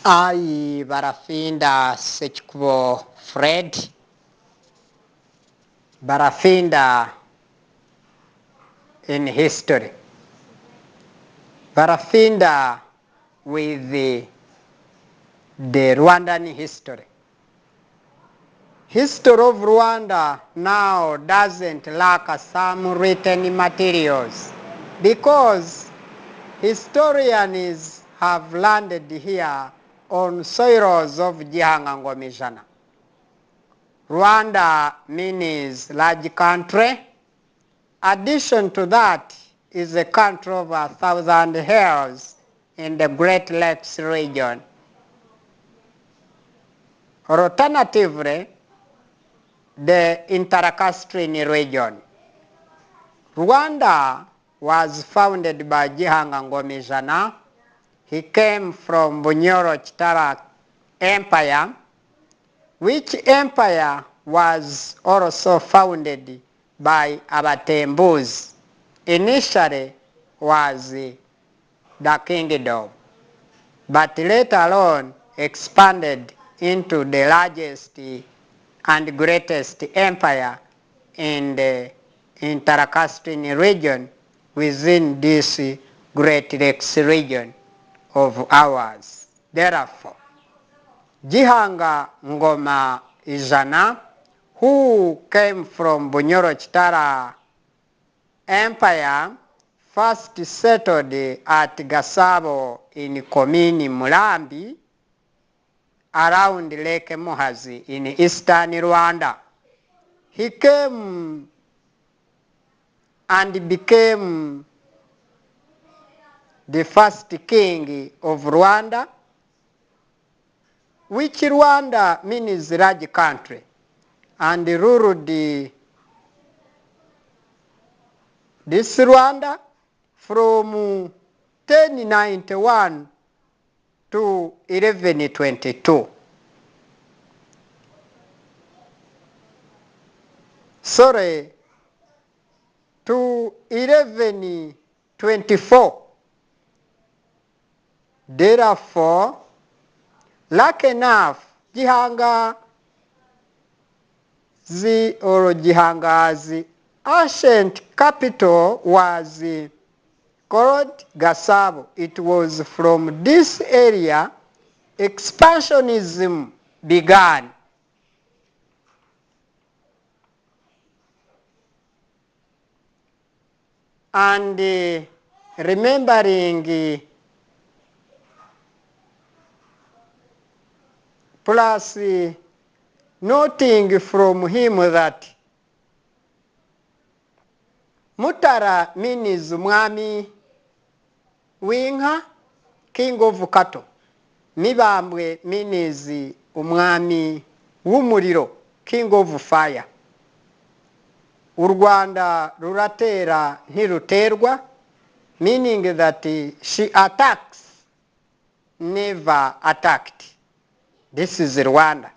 I, Barafinda Sekikubo Fred, Barafinda in history, Barafinda with the Rwandan history. History of Rwanda now doesn't lack some written materials because historians have landed here on soils of Gihanga Ngomijana. Rwanda means large country. Addition to that is a country of 1,000 hills in the Great Lakes region. Or alternatively, the Interlacustrine region. Rwanda was founded by Gihanga Ngomijana. He came from Bunyoro Kitara Empire, which empire was also founded by Abatembus. Initially was the kingdom, but later on expanded into the largest and greatest empire in the Interlacustrine region within this Great Lakes region of ours. Therefore, Gihanga Ngoma Ijana, who came from Bunyoro Kitara Empire, first settled at Gasabo in Komini Murambi, around Lake Muhazi in eastern Rwanda. He came and became the first king of Rwanda, which Rwanda means large country, and ruled this Rwanda from 1091 to 1122. Sorry, to 1124. Therefore, lucky enough, Gihanga or Gihanga's ancient capital was called Gasabo. It was from this area expansionism began. And remembering plus noting from him that Mutara means Mwami Winga, king of cattle. Mibambwe means Umwami w'umuriro, king of fire. U Rwanda ruratera ntiruterwa, meaning that she attacks, never attacked. This is Rwanda.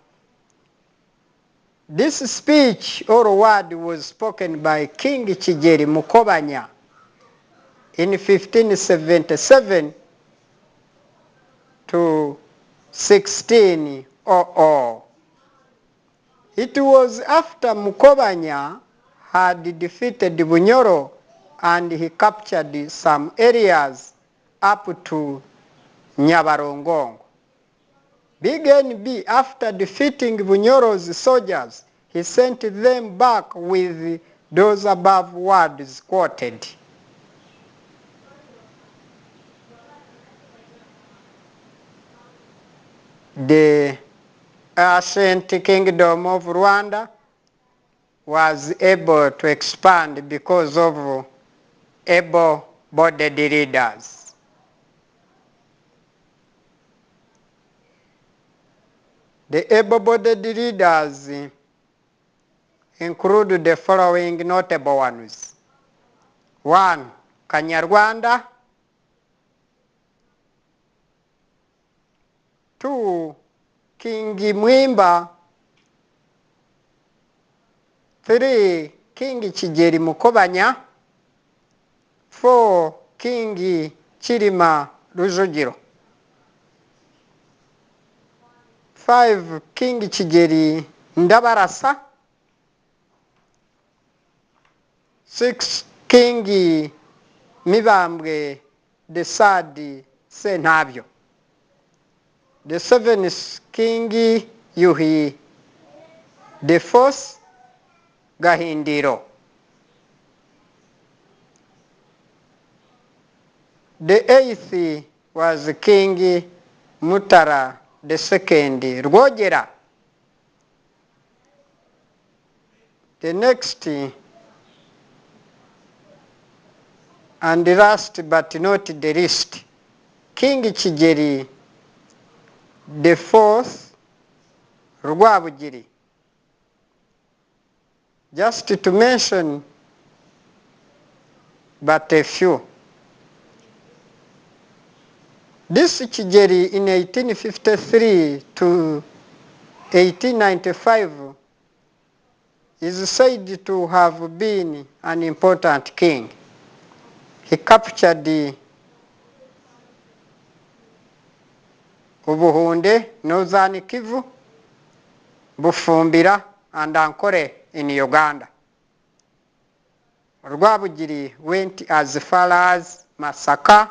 This speech or word was spoken by King Kigeli Mukobanya in 1577 to 1600. It was after Mukobanya had defeated Bunyoro and he captured some areas up to Nyabarongo. Big NB, after defeating Bunyoro's soldiers, he sent them back with those above words quoted. The ancient kingdom of Rwanda was able to expand because of able-bodied leaders. The able-bodied leaders include the following notable ones. 1. Kanyarwanda. 2. King Mwimba. 3. King Kigeli Mukobanya. 4. King Chilima Rujugiro. 5, King Kigeri Ndabarasa. 6, King Mibambwe the Third Sentabyo. The 7th, King Yuhi the Fourth Gahindiro. The 8th was King Mutara the Second Rwogera. The next and last but not the least, King Kigeri the Fourth Rwabugiri. Just to mention but a few. This Kigeri in 1853 to 1895 is said to have been an important king. He captured the Ubuhunde, Northern Kivu, Bufumbira, and Ankole in Uganda. Rwabugiri went as far as Masaka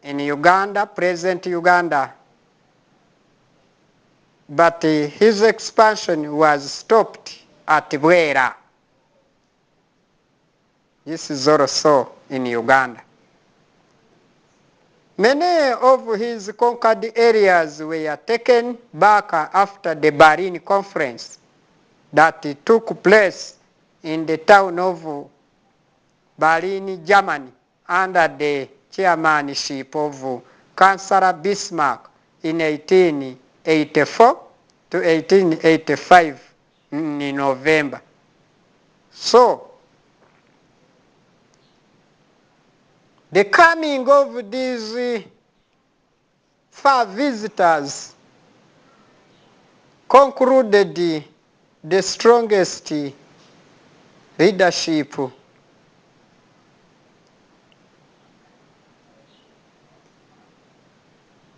in Uganda, present Uganda, but his expansion was stopped at Bwera. This is also in Uganda. Many of his conquered areas were taken back after the Berlin Conference that took place in the town of Berlin, Germany, under the chairmanship of Chancellor Bismarck in 1884 to 1885 in November. So, the coming of these far visitors concluded the strongest leadership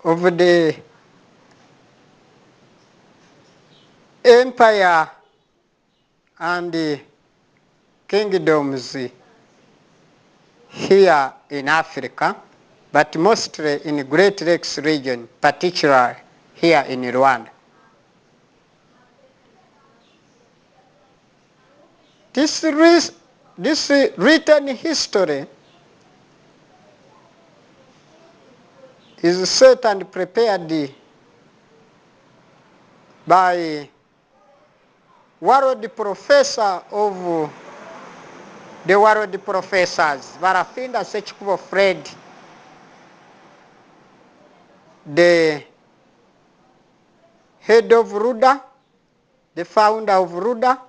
of the empire and the kingdoms here in Africa, but mostly in the Great Lakes region, particularly here in Rwanda. This written history is set and prepared by world professor of the world professors, Barafinda Sekikubo Fred, the head of RUDA, the founder of RUDA,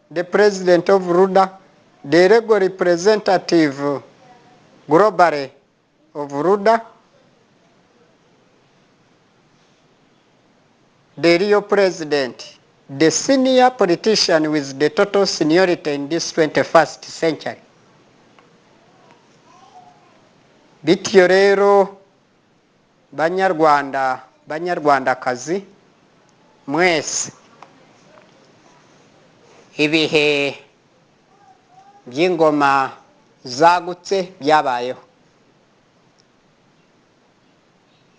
the president of RUDA, the legal representative globally of RUDA, the real president, the senior politician with the total seniority in this 21st century. Bityo rero Banyarwanda, Banyarwandakazi mwese, ibihe by'ingoma zagutse byabayeho,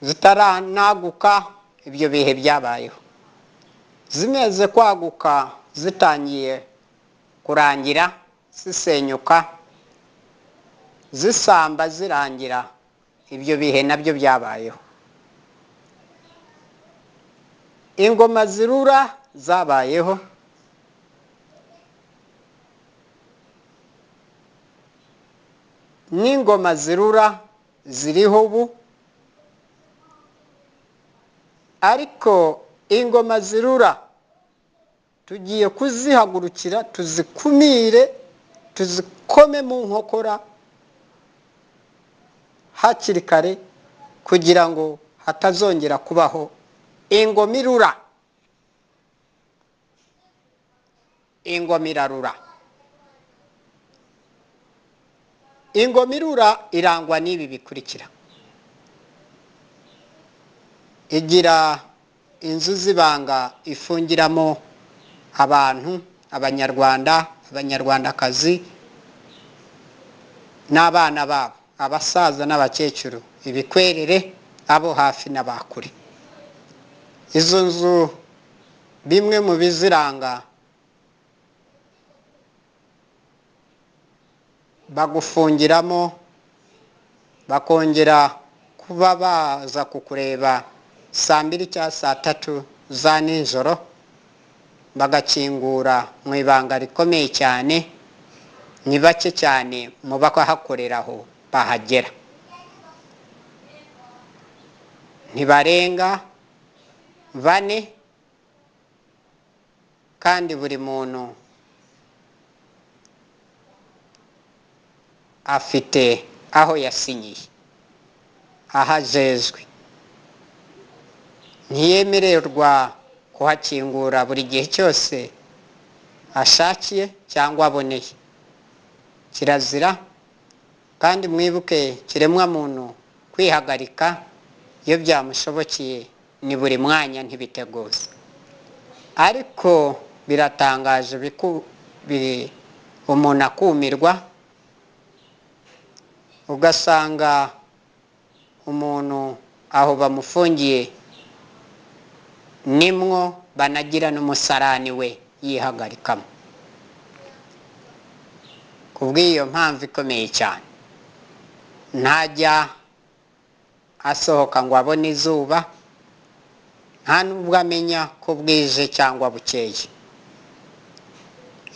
zitaranaguka ibyo bihe byabayeho, zimeze kwaguka zitangiye kurangira, zisenyuka, zisamba zirangira, ibyo bihe nabyo byabayeho. Ingoma zirura zabayeho, n'ingoma zirura ziriho ubu, ariko ingoma zirura tugiye kuzihagurukira, tuzikumire, tuzikome mu nkokora hakiri kare kugira ngo hatazongera kubaho ingoma irura. Ingoma irarura. Ingoma irura irangwa n'ibi bikurikira. Igira inzu z'ibanga ifungiramo abantu, abanyarwanda, abanyarwandakazi n'abana babo, abasaza n'abakecuru, ibikwerere, abo hafi n'abakure. Izo nzu bimwe mu biziranga, bagufungiramo bakongera kuba baza kukureba saa 2 cyangwa saa 3 za nijoro, bagakingura mu ibanga rikomeye cyane. Ni bake cyane mu bakahakoreraho bahagera, ntibarenga 4, kandi buri muntu afite aho yasinyiye, ahajejwe. Ntiyemererwa kuhakingura buri gihe cyose ashakiye cyangwa aboneye, kirazira. Kandi mwibuke, kiremwa muntu kwihagarika iyo byamushobokeye ni buri mwanya, ntibiteguza. Ariko biratangaje, umuntu akumirwa, ugasanga umuntu aho bamufungiye nimwo banagira n'umusarani we yihagarikamo. Kubw'iyo mpamvu ikomeye cyane, ntajya asohoka ngo abone izuba, nta nubwo amenya ko bwije cyangwa bukeye.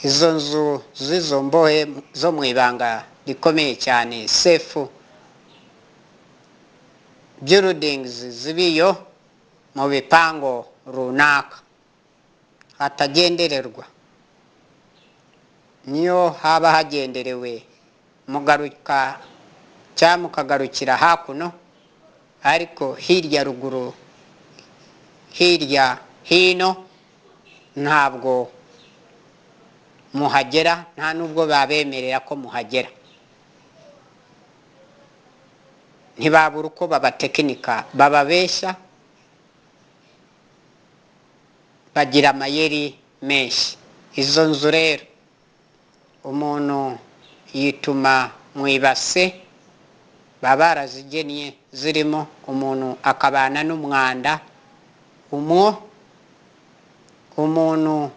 Izo nzu z'izo mbohe zo mu ibanga rikomeye cyane, safe buildings, zibiyo mu bipango runaka hatagendererwa. Niyo haba hagenderewe mugaruka cyangwa mukagarukira hakuno, ariko hirya ruguru, hirya hino ntabwo muhagera, nta nubwo babemerera ko muhagera. Ntibabura uko babatekinika, bababesha, bagira amayeri menshi. Izo nzu rero umuntu yituma mu ibase baba barazigennye zirimo, umuntu akabana n'umwanda umwo, umuntu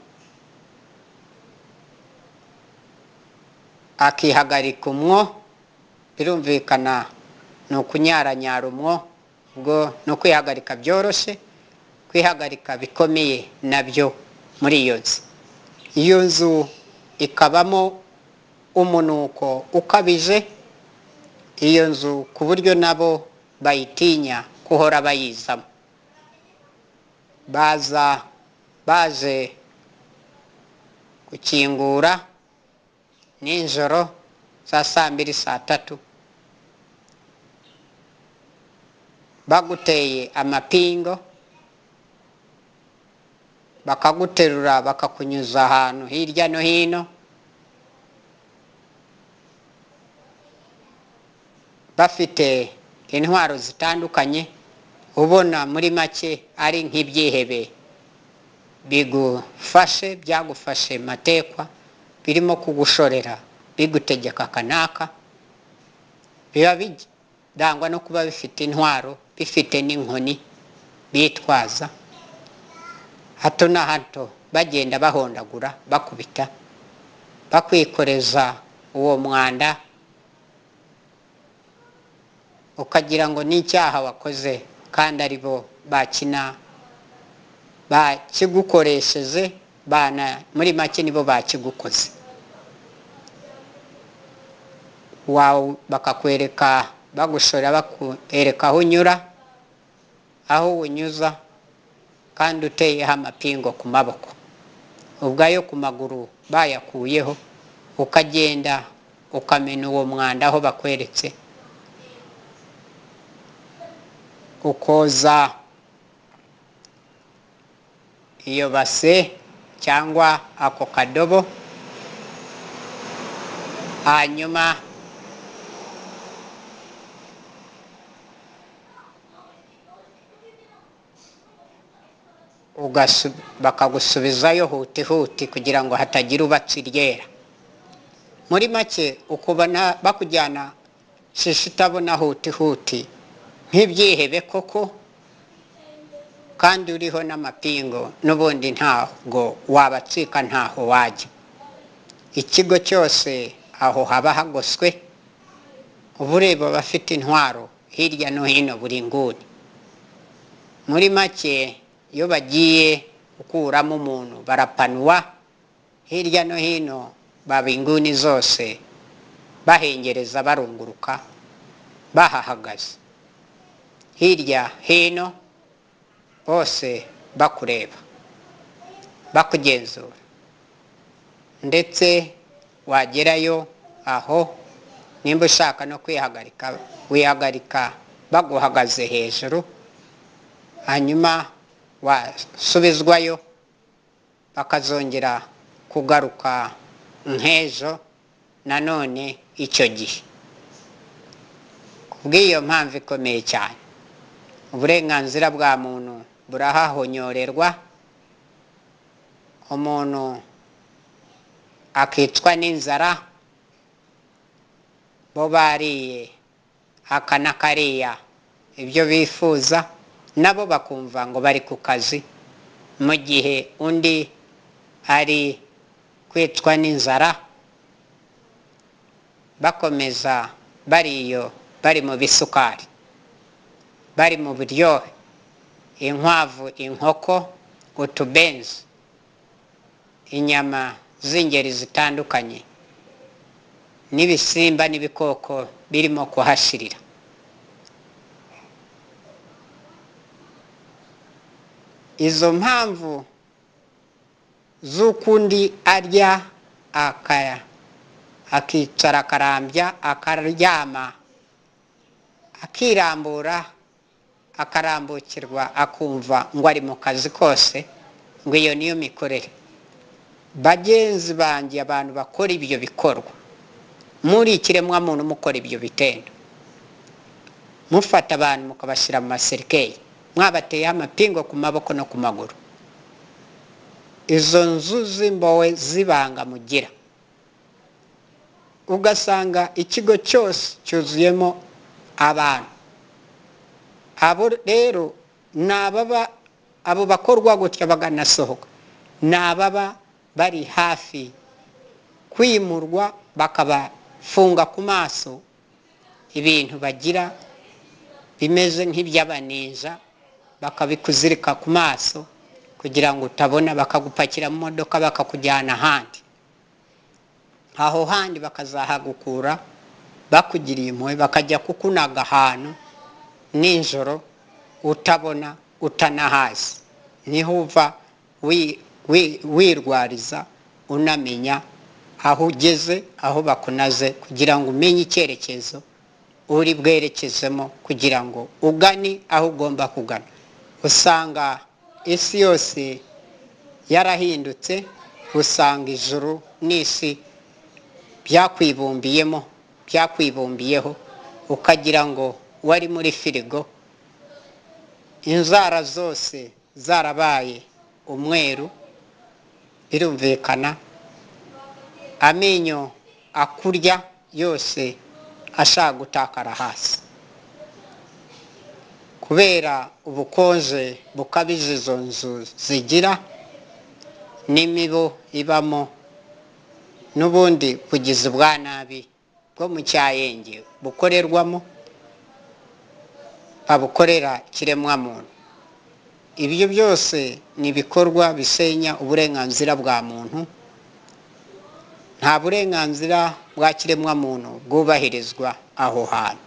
akihagarika umwo, birumvikana ni ukunyaranyara umwo, ubwo ni ukwihagarika byoroshye, kwihagarika bikomeye nabyo muri iyo nzu. Iyo nzu ikabamo umunuko ukabije, iyo nzu ku buryo nabo bayitinya kuhora bayizamo. Baza baje gukingura nijoro za saa 2 saa 3, baguteye amapingo, bakaguterura bakakunyuza ahantu hirya no hino, bafite intwaro zitandukanye, ubona muri make ari nk'ibyihebe bigufashe, byagufashe matekwa, birimo kugushorera bigutegeka kanaka. Biba birangwa no kuba bifite intwaro, bifite n'inkoni bitwaza, hato na hato bagenda bahondagura, bakubita, bakwikoreza uwo mwanda, ukagira ngo ni icyaha wakoze, kandi ari bo bakina bakigukoresheje, bana muri make nibo bakigukoze. Wawe bakakwereka, bagushora, bakwereka aho unyura, aho unyuza, kandi uteyeho amapingo ku maboko, ubwayo ku maguru bayakuyeho, ukagenda ukamena uwo mwanda aho bakweretse, ukoza iyo base cyangwa ako kadobo, hanyuma Bakagusubizayo huti huti kugira ngo hatagira ubatsa iryera. Muri make ukubona bakujyana shisha itabona huti huti nk'ibyihebe koko, kandi uriho n'amapingo n'ubundi ntabwo wabacika, ntaho wajya. Ikigo cyose aho haba hagoswe, uba ureba abafite intwaro hirya no hino buri nguni. Muri make iyo bagiye gukuramo umuntu barapanuwa hirya no hino, baba inguni zose bahengereza, barunguruka bahahagaze hirya hino bose bakureba, bakugenzura. Ndetse wagerayo aho nimba ushaka no kwihagarika wihagarika baguhagaze hejuru, hanyuma wasubizwayo bakazongera kugaruka nk'ejo nanone icyo gihe. Kubw'iyo mpamvu ikomeye cyane, uburenganzira bwa muntu burahahonyorerwa, umuntu akicwa n'inzara, bo bariye aka na kariya ibyo bifuza, nabo bakumva ngo bari ku kazi, mu gihe undi ari kwicwa n'inzara, bakomeza bariyo bari mu bisukari, bari mu buryohe, inkwavu, inkoko, utubenzi, inyama z'ingeri zitandukanye, n'ibisimba n'ibikoko birimo kuhashirira. Izo mpamvu z'uko undi arya akicara akarambya, akaryama, akirambura, akarambukirwa, akumva ngo ari mu kazi kose, ngo iyo niyo mikorere. Bagenzi banjye, abantu bakora ibyo bikorwa muri ikiremwamuntu, mukora ibyo bitendo, mufata abantu mukabashyira mu maserikeyi, mwabateyeho amapingo ku maboko no ku maguru, izo nzu z'imbowe zibanga mugira, ugasanga ikigo cyose cyuzuyemo abantu. Abo rero ni ababa, abo bakorwa gutya baganasohoka, ni ababa bari hafi kwimurwa, bakabafunga ku maso ibintu bagira bimeze nk'iby'abaninja, bakabikuzirika ku maso kugira ngo utabona, bakagupakira mu modoka bakakujyana ahandi. Aho handi bakazahagukura bakugiriye impuhwe, bakajya kukunaga ahantu nijoro utabona, utanahazi, niho uva wirwariza, unamenya aho ugeze, aho bakunaze, kugira ngo umenye icyerekezo uri bwerekezemo, kugira ngo ugane aho ugomba kugana. Usanga isi yose yarahindutse, usanga ijuru n'isi byakwibumbiyemo, byakwibumbiyeho, ukagira ngo wari muri firigo, inzara zose zarabaye umweru, birumvikana, amenyo akurya yose ashaka gutakara hasi kubera ubukonje bukabije izo nzu zigira, n'imibu ibamo, n'ubundi bugizi bwa nabi bwo mu cyayenge bukorerwamo, babukorera ikiremwamuntu. Ibyo byose ni ibikorwa bisenya uburenganzira bwa muntu. Nta burenganzira bwa kiremwamuntu bwubahirizwa aho hantu.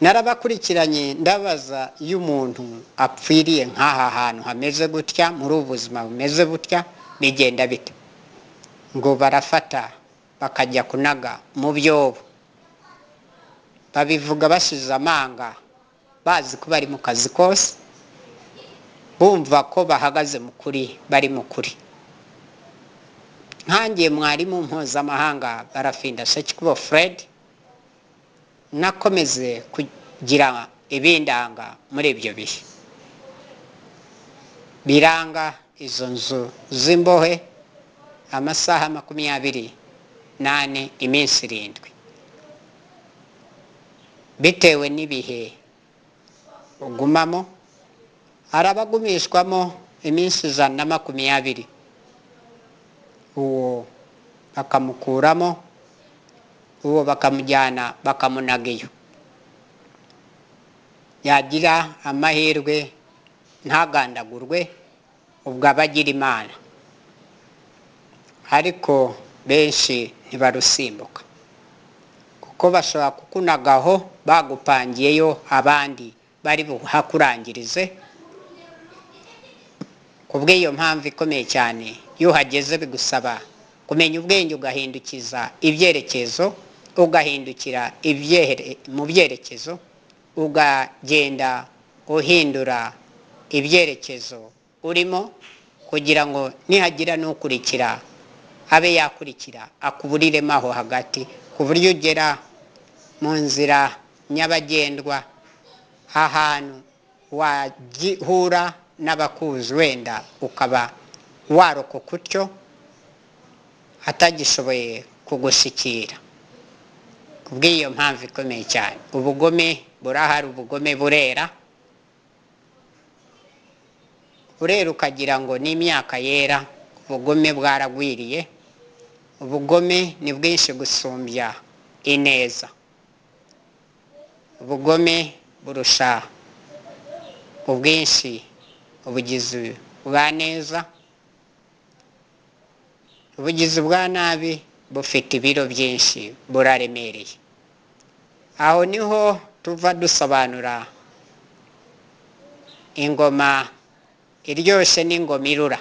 Narabakurikiranye ndabaza, iyo umuntu apfiriye nk'aha hantu hameze gutya, muri ubu buzima bumeze butya, bigenda bite? Ngo barafata bakajya kunaga mu byobo. Babivuga bashize amanga, bazi ko bari mu kazi kose, bumva ko bahagaze mu kuri, bari mu kuri. Nkangiye mwarimu mpuzamahanga Barafinda Sekikubo Fred, nakomeze kugira ibindanga muri ibyo bihe. biranga izo nzu z'imbohe, amasaha 24, iminsi 7, bitewe n'ibihe ugumamo. Arabagumishwamo iminsi 120, uwo bakamukuramo, uwo bakamujyana bakamunaga iyo. Yagira amahirwe ntagandagurwe, ubwo aba agira Imana, ariko benshi ntibarusimbuka, kuko bashobora kukunagaho bagupangiyeyo abandi bari buhakurangirize. Kubw'iyo mpamvu ikomeye cyane, iyo uhageze bigusaba kumenya ubwenge, ugahindukiza ibyerekezo, ugahindukira mu byerekezo, ukagenda uhindura ibyerekezo urimo, kugira ngo nihagira n'ukurikira abe yakurikira akuburiremo aho hagati, ku buryo ugera mu nzira nyabagendwa ahantu wahura n'abakuzi, wenda ukaba warokoka utyo atagishoboye kugushikira. Kubw'iyo mpamvu ikomeye cyane, ubugome burahari, ubugome burera, urera ukagira ngo n'imyaka yera, ubugome bwaragwiriye. Ubugome ni bwinshi gusumbya ineza, ubugome burusha ubwinshi ubugizi bwa neza. Ubugizi bwa nabi bufite ibiro byinshi, buraremereye. Aho niho tuva dusobanura ingoma iryoshye n'ingoma irura,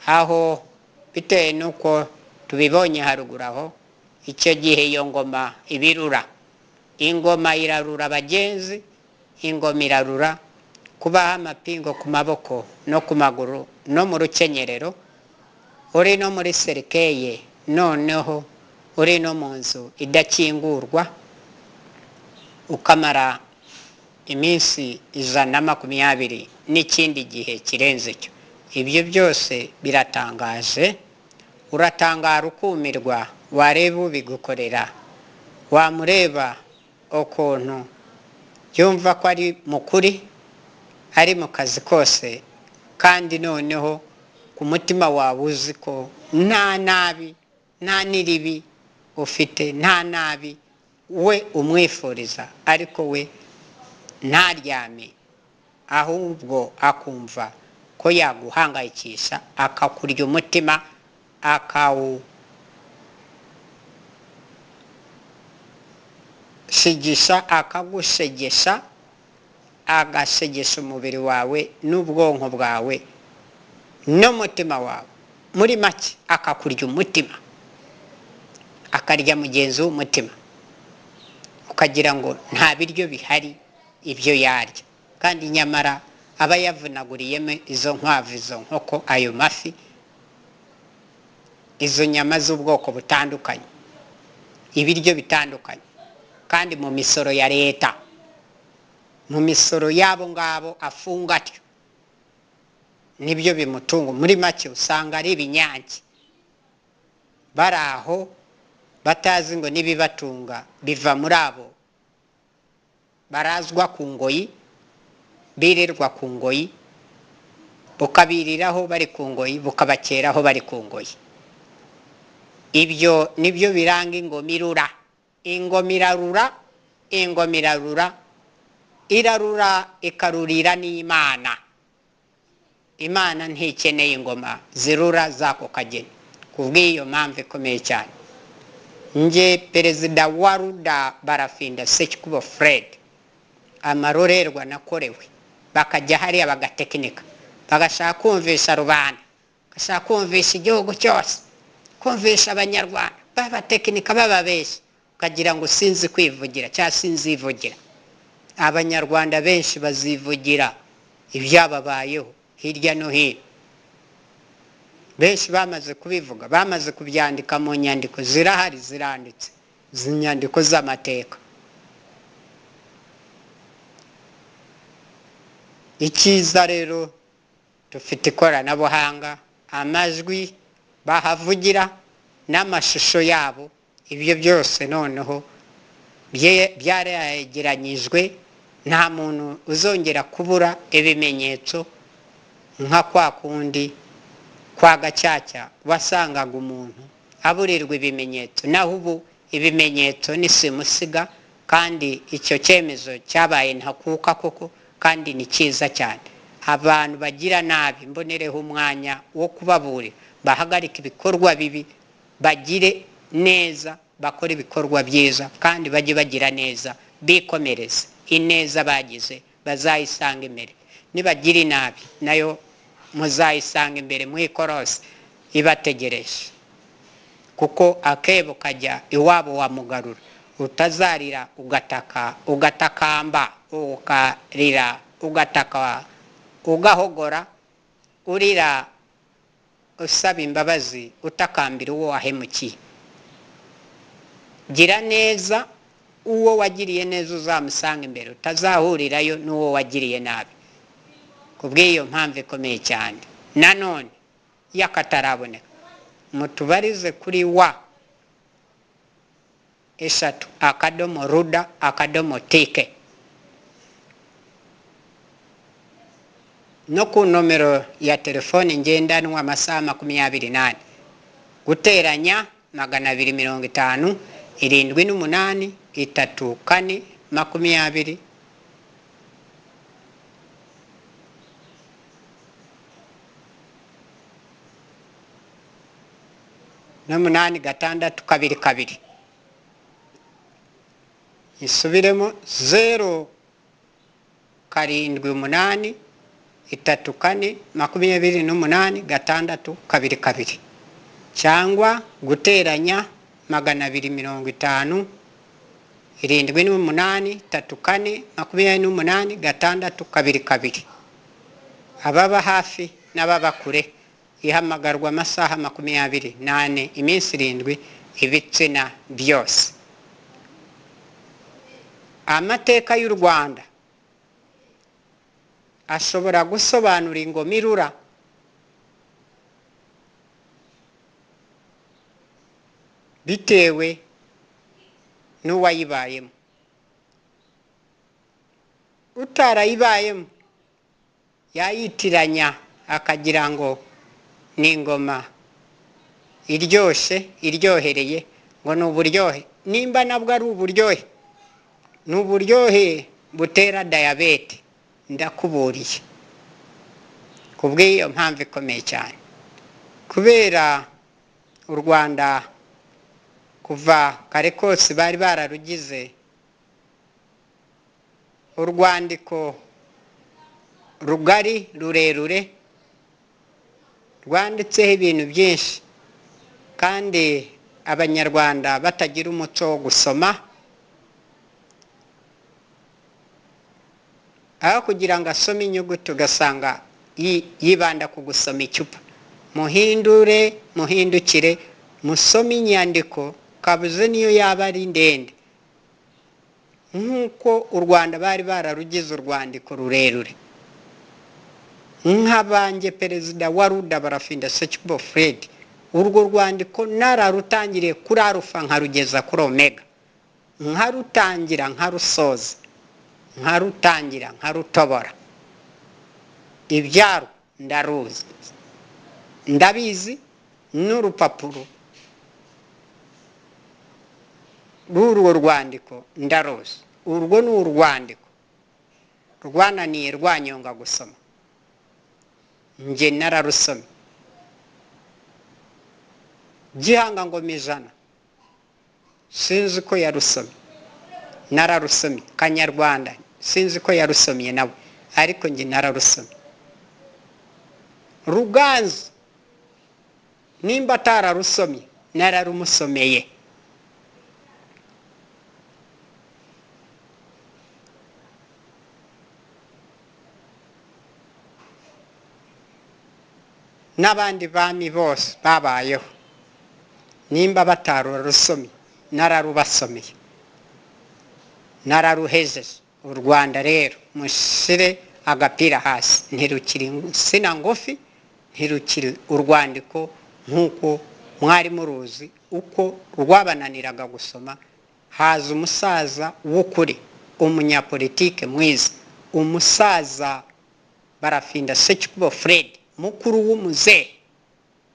aho bitewe n'uko tubibonye haruguru aho, icyo gihe iyo ngoma ibirura. Ingoma irarura abagenzi, ingoma irarura kubaha amapingo ku maboko no ku maguru no mu rukenyerero, uri no muri serikeye, noneho uri no mu nzu idakingurwa, ukamara iminsi 120 n'ikindi gihe kirenze icyo. Ibyo byose biratangaje, uratangara ukumirwa, wareba ubigukorera, wamureba ukuntu yumva ko ari mukuri, ari mu kazi kose, kandi noneho ku mutima wawe uzi ko nta nabi, nta n'iribi ufite, nta nabi we umwifuriza, ariko we ntaryame, ahubwo akumva ko yaguhangayikisha, akakurya umutima, akawushigisha, akagushegesha, agashegesha umubiri wawe n'ubwonko bwawe n'umutima wawe. Muri make akakurya umutima, akarya mugenzi w'umutima, ukagira ngo nta biryo bihari ibyo yarya, kandi nyamara aba yavunaguriyemo izo nkwavu, izo nkoko, ayo mafi, izo nyama z'ubwoko butandukanye, ibiryo bitandukanye, kandi mu misoro ya leta, mu misoro y'abo ngabo afunga atyo, nibyo bimutunga. Muri make usanga ari ibinyange bari aho batazi ngo n'ibibatunga biva muri abo barazwa ku ngoyi, birirwa ku ngoyi, bukabiriraho bari ku ngoyi, bukabakeraho bari ku ngoyi. Ibyo nibyo biranga ingoma irura. Ingoma irarura, ingoma irarura, irarura ikarurira n'Imana. Imana ntikeneye ingoma zirura z'ako kageni. Kubw'iyo mpamvu ikomeye cyane, nge perezida wa Ruda Barafinda Sekikubo Fred, amarorerwa nakorewe, bakajya hariya bagatekinika, bagashaka kumvisha rubanda, bagashaka kumvisha igihugu cyose, kumvisha abanyarwanda, babatekinika bababeshya, ukagira ngo sinzi kwivugira cyangwa sinzivugira. Abanyarwanda benshi bazivugira ibyababayeho hirya no hino, benshi bamaze kubivuga, bamaze kubyandika mu nyandiko zirahari, ziranditse, izi nyandiko z'amateka. Icyiza rero Dufite ikoranabuhanga, amajwi bahavugira n'amashusho yabo, ibyo byose noneho byaregeranyijwe. Nta muntu uzongera kubura ibimenyetso nka kwa kundi kwa Gacaca wasangaga umuntu aburirwa ibimenyetso. Naho ubu ibimenyetso ni simusiga, kandi icyo cyemezo cyabaye ntakuka koko, kandi ni cyiza cyane. Abantu bagira nabi mbonereho umwanya wo kubaburira, bahagarike ibikorwa bibi, bagire neza, bakore ibikorwa byiza, kandi bajye bagira neza, bikomereze ineza bagize bazayisanga imbere. Nibagira inabi nayo muzayisanga imbere mu ikorosi ibategereje, kuko akebo kajya iwabo wa mugarura. Utazarira ugataka, ugatakamba, ukarira ugataka, ugahogora, urira usaba imbabazi, utakambira uwo wahemukiye. Gira neza, uwo wagiriye neza uzamusanga imbere, utazahurirayo n'uwo wagiriye nabi. Kubw'iyo mpamvu ikomeye cyane nanone y'akataraboneka, mutubarize kuri wa 3 akadomo ruda akadomo tike, no ku nomero ya telefoni ngendanwa amasaha 24, guteranya 250 78 3 4 20 8 6 2 2. Isubiremo 0 7 8 3 4 28 6 2 2, cyangwa guteranya 250 78 3 4 28 6 2 2. Ababa hafi n'ababa kure ihamagarwa amasaha 24, iminsi 7, ibitsina byose. Amateka y'u Rwanda ashobora gusobanura ingoma irura bitewe n'uwayibayemo. Utarayibayemo yayitiranya akagira ngo ni ingoma iryoshye, iryohereye, ngo ni uburyohe. Nimba nabwo ari uburyohe, ni uburyohe butera diyabete, ndakuburiye. Kubw'iyo mpamvu ikomeye cyane, kubera u Rwanda kuva kare kose bari bararugize urwandiko rugari rurerure rwanditseho ibintu byinshi, kandi Abanyarwanda batagira umuco wo gusoma. Aho kugira ngo asome inyuguti ugasanga yibanda ku gusoma icupa. Muhindure, muhindukire, musome inyandiko, kabuze niyo yaba ari ndende. Nk'uko u Rwanda bari bararugize urwandiko rurerure. Nk'abanjye Perezida wa Ruda Barafinda Sekikubo Fred, urwo rwandiko nararutangiriye kuri arufa nkarugeza kuri omega, nkarutangira nkarusoza, nkarutangira nkarutobora. Ibyaro ndaruzi, ndabizi, n'urupapuro rw'urwo rwandiko ndaruzi. Urwo ni urwandiko rwananiye rwanyonga gusoma, njye nararusomye. Gihanga ngoma 100 sinzi ko yarusomye, nararusomye. Kanyarwanda sinzi ko yarusomye nawe, ariko njye nararusomye. Ruganzu nimba atararusomye nararumusomeye. N'abandi bami bose babayeho nimba batararusomye nararubasomeye, nararuhejeje. U Rwanda rero mushire Agapira hasi, ntirukiri insina ngufi, ntirukiri urwandiko nk'uko mwari muruzi, uko rwabananiraga gusoma. Haza umusaza w'ukuri, umunyapolitike mwiza, umusaza Barafinda Sekikubo Fred, mukuru w'umuzehe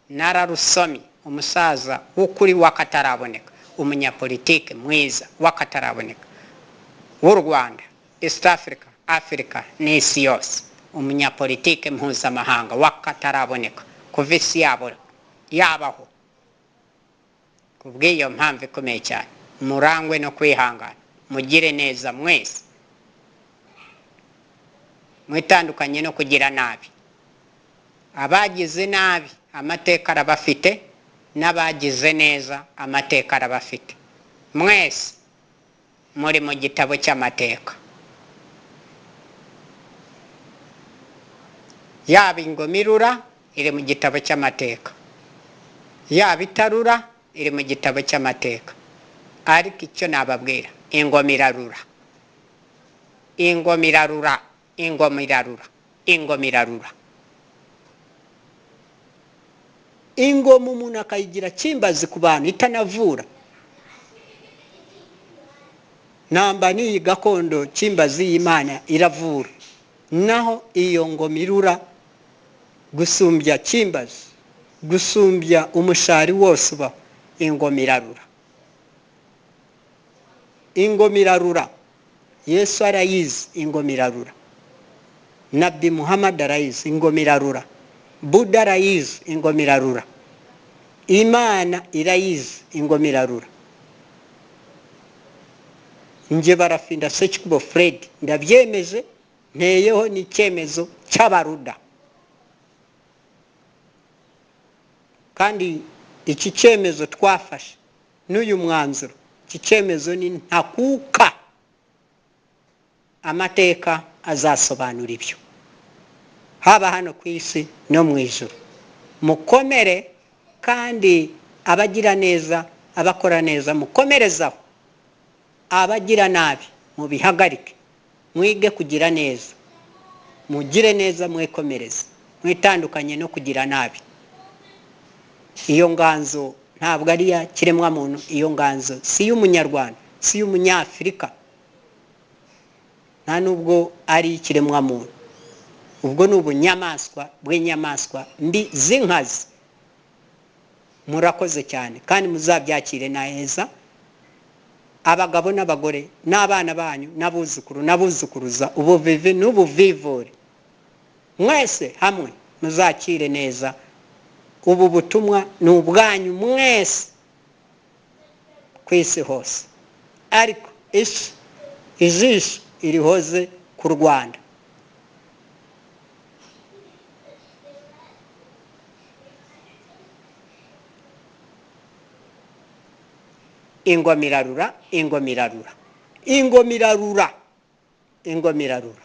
nararusomye, umusaza w'ukuri w'akataraboneka, umunyapolitike mwiza w'akataraboneka w'u Rwanda, East Africa, Africa n'isi yose, umunyapolitike mpuzamahanga w'akataraboneka kuva isi yabo yabaho. Kubw'iyo mpamvu ikomeye cyane, murangwe no kwihangana, mugire neza mwese, mwitandukanye no kugira nabi. Abagize nabi amateka arabafite, n'abagize neza amateka arabafite. Mwese muri mu gitabo cy'amateka. Yaba ingoma irura iri mu gitabo cy'amateka, yaba itarura iri mu gitabo cy'amateka. Ariko icyo nababwira, ingoma irarura, ingoma irarura, ingoma irarura, ingoma irarura. Ingoma umuntu akayigira kimbazi ku bantu itanavura. Namba n'iyi gakondo kimbazi y'Imana iravura, naho iyo ngoma irura gusumbya kimbazi, gusumbya umushari wose ubaho. Ingoma irarura, ingoma irarura. Yesu arayizi, ingoma irarura. Nabi Muhammad arayizi, ingoma irarura. Buddha arayizi, ingoma irarura. Imana irayizi, ingoma irarura. Nje Barafinda Sekikubo Fred ndabyemeje, nteyeho n'icyemezo cy'abaruda. Kandi iki cyemezo twafashe n'uyu mwanzuro, iki cyemezo ni ntakuka. Amateka azasobanura ibyo, haba hano ku isi no mu ijuru. Mukomere, kandi abagira neza, abakora neza mukomerezaho, abagira nabi mubihagarike, mwige kugira neza, mugire neza, mwikomereze, mwitandukanye no kugira nabi. Iyo nganzo ntabwo ari iya kiremwamuntu, iyo nganzo si iy'umunyarwanda, si iy'umunyafurika, nta nubwo ari ikiremwamuntu. Ubwo ni ubunyamaswa bw'inyamaswa mbi z'inkazi. Murakoze cyane, kandi muzabyakire neza, abagabo n'abagore n'abana banyu n'abuzukuru n'abuzukuruza, ubuvivi n'ubuvivure, mwese hamwe muzakire neza. Ubu butumwa ni ubwanyu mwese ku isi hose, ariko isi ijisho irihoze ku Rwanda. Ingoma irarura, ingoma irarura, ingoma irarura, ingoma irarura.